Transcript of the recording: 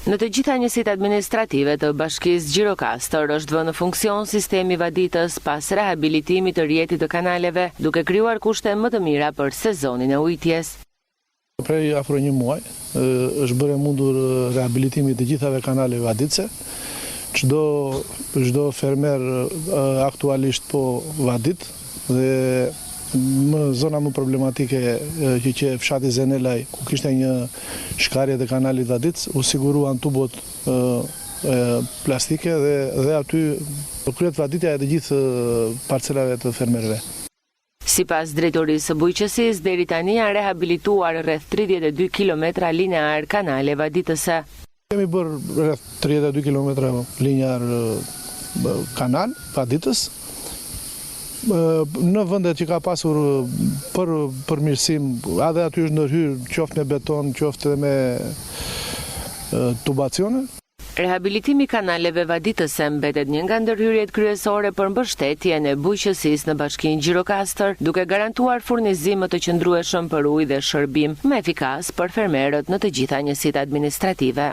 Në të gjitha njësitë administrative të Bashkisë Gjirokastër është vënë në funksion sistemi vaditës pas rehabilitimit të rrjetit të kanaleve, duke krijuar kushte më të mira për sezonin e ujitjes. Prej afro një muaj është bërë e mundur rehabilitimi i të gjithave kanaleve vaditëse. Çdo çdo fermer aktualisht po vadit dhe më zona më problematike që qe fshati Zenelaj ku kishte një shkarje të kanalit vaditës, u siguruan tubot plastike dhe dhe aty po kryhet vaditja e të gjithë parcelave të fermerëve. Sipas Drejtorisë së Bujqësisë, deri tani janë rehabilituar rreth 32 kilometra linear kanale vaditëse. Kemi bërë rreth 32 kilometra linear kanal vaditës. Në vendet që ka pasur për përmirësim, edhe aty është ndërhyrë qoftë me beton, qoftë edhe me tubacione. Rehabilitimi i kanaleve vaditëse mbetet një nga ndërhyrjet kryesore për mbështetjen e bujqësisë në Bashkinë Gjirokastër, duke garantuar furnizim më të qëndrueshëm për ujë dhe shërbim më efikas për fermerët në të gjitha njësitë administrative.